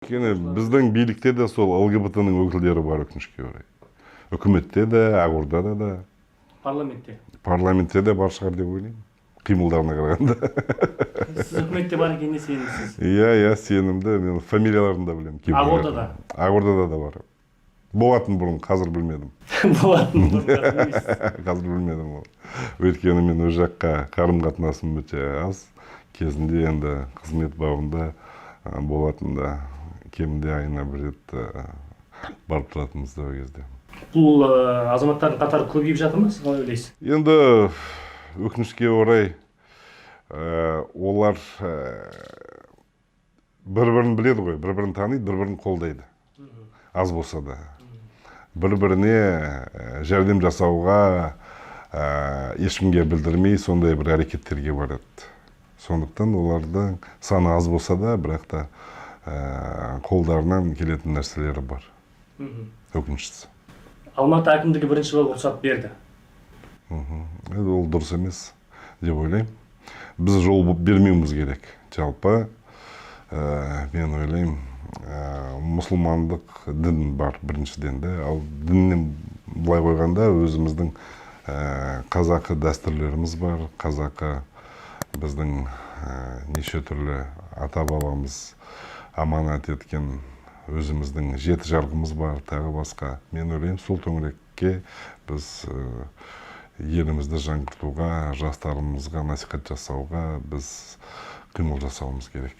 Өйткені біздің билікте де сол ЛГБТ-ның өкілдері бар, өкінішке орай. Үкіметте де, Ақордада да. Парламентте. Парламентте де бар шығар деп ойлаймын, қимылдарына қарағанда. Сіз үкіметте бар екеніне сенімсіз. Иә, сенімді. Мен фамилияларын да білемін кейбіреулердің. Ақордада? Ақордада да бар. Болатын бұрын, қазір білмедім. Болатын бұрын, қазір білмейсіз. Қазір білмедім ол. Өйткені мен ол жаққа қарым қатынасым өте аз. Кезінде енді қызмет бабында болатын да, кемінде айына бір рет барып тұратынбыз да ол кезде. Бұл азаматтардың қатары көбейіп жатыр ма, сіз қалай ойлайсыз? Енді өкінішке орай, олар бір бірін біледі ғой, бір бірін таниды, бір бірін қолдайды. Аз болса да. Бір біріне жәрдем жасауға, ешкімге білдірмей сондай бір әрекеттерге барады. Сондықтан олардың саны аз болса да, бірақ та қолдарынан келетін нәрселері бар. Өкініштісі. Алматы әкімдігі бірінші болып рұқсат берді. Енді ол дұрыс емес деп ойлаймын. Біз жол бермеуіміз керек. Жалпы, мен ойлаймын, мұсылмандық дін бар біріншіден де, ал діннен былай қойғанда өзіміздің қазақы дәстүрлеріміз бар, қазақы біздің неше түрлі ата бабамыз аманат еткен өзіміздің жеті жарғымыз бар, тағы басқа. Мен ойлаймын, сол төңірекке біз елімізді жаңғыртуға, жастарымызға насихат жасауға біз қимыл жасауымыз керек.